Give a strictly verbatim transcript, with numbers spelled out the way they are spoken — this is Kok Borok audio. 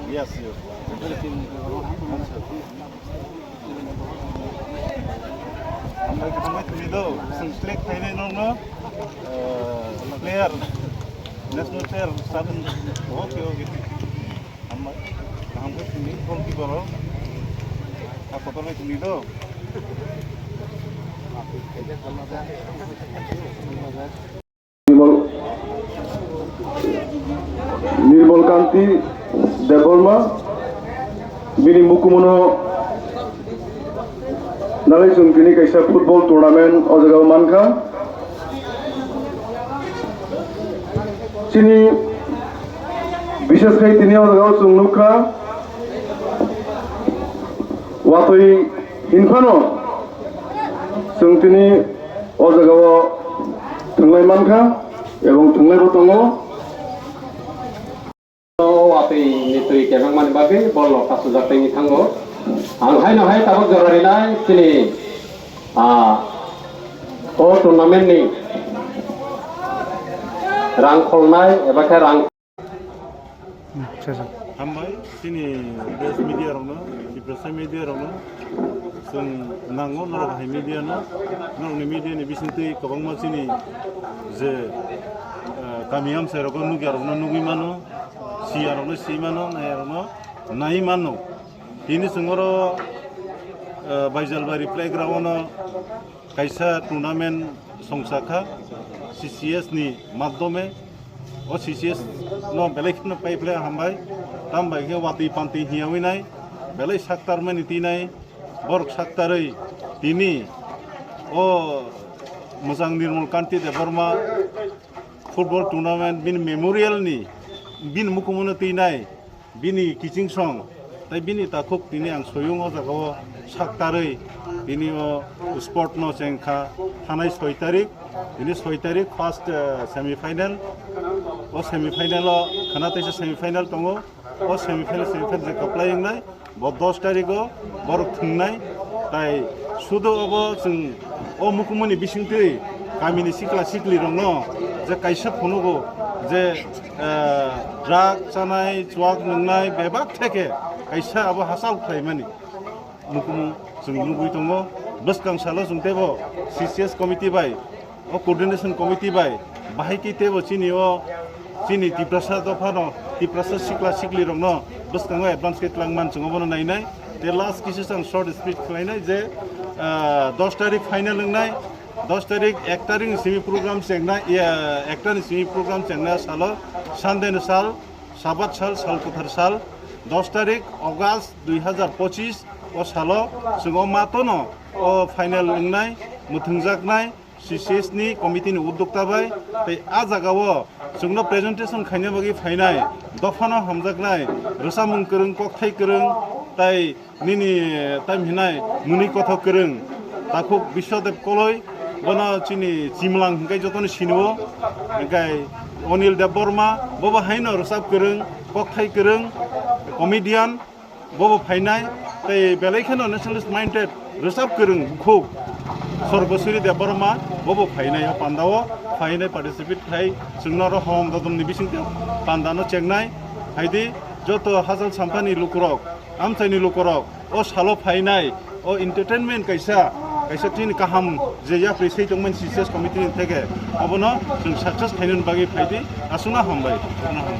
Yes, yes. Hambai, hambai tini do, select khainai nokno, player, national player, seven. Okay, okay. Hambai, hambai tini goalkeeper o, a kotor bai tini do. Nirmal, Nirmal Kanti Debbarma, bini mukumuno nalai chwng tini kaisa football tournament o jaga o mankha. Chini bishes khai tini o jaga o chwng nukha, watwi hinphano chwng tini o jaga o thwnglai mankha ebong thwnglaibo tongo. O watwi ni twi kebengmani bagwi bol rok kasujak tei thango. Ang haino hai tabuk jora rinai chini, ah, o tournament ni rang kholnai eba khe rang. Hmm, sir, sir. Hambai, chini press media rokno, Tiprasa media rokno, chwng nango norok hai media no, norokni media ni bisingtwi kwbangma chini je, eh, kami amchai rogo nukya rokno nugwi mano, siya rokno si mano, naya rokno nai mano. Tini chwng oro, eh, Baijalbari playground o kaisa tournament songsa kha C C S ni madhyome. O C C S no belai kheno paiphle hambai, tambai khe watwi pantwi hiyawi nai, belai saktarmani tinai, borok saktarwi tini o Mwchang Nirmal Kanti Debbarma football tournament bini memorial ni bini mukumuno twinai, bini kiching song, tei bini takhuk tini ang soyung o jaga o saktarwi tini o sport no chengkha thanai soi tarik, tini soi tarik first, eh, semi final, o semi final o khana teisa semi final tongo, o semi final, semi final je kwplai wngnai, bo dos tarik o borok thwngnai, tai sudo obo chwng o mukumuni bisingtwi kamini sikla sikli rokno je kaisa phunugo je, eh, drug chanai, chuak nwngnai, bebak theke kaisa abo hachal khlaimani mukumu chwng nugwi tongo. Bwskang salo chwng teibo C C S committee bai, o coordination committee bai bahai khe teibo chini o chini Tiprasa dophano, Tiprasa sikla sikli rokno bwskango advance khe twlang man chwng obono nainai. Tei last kisa chwng short speech khlainai je, ah, dos tarik final wngnai, dos tarik, ek tarik ni simi program chengnai, iya, ekta ni simi program chengnai salo, Sunday ni sal, Sabat sal, sal kwthar sal, dos tarik August dui hazar pochis o salo chwng o matono o final wngnai, mwthwngjaknai, C C S ni committee ni uddokta bai, tei a jaga o chwngno presentation khaina bagwi phainai dophano hamjaknai, rwchapmung kwrwng, kokthai kwrwng, tai nini tam hinai mwnwi kothok kwrwng, takhuk Biswadev Koloi, bono chini Chimlang hinkai jotono sinio, hinkai Onil Debbarma, bobo haino rwchap kwrwng, kokthai kwrwng, comedian, bobo phainai, tei belai kheno nationalist minded rwchap kwrwng bukhuk Sorbosuri Debbarma bobo phainai o pandao phainai participate khai chwngno oro hom dodom ni bisingtwi pandano chengnai. Haidi joto hachal samphani lukurok, amchaini lukurok o salo phainai o entertainment kaisa, kaisa tini kaham je yapri sei tongmani C C S committee ni theke obono chwng success khainani bagwi phaidi. Aswkno hambai.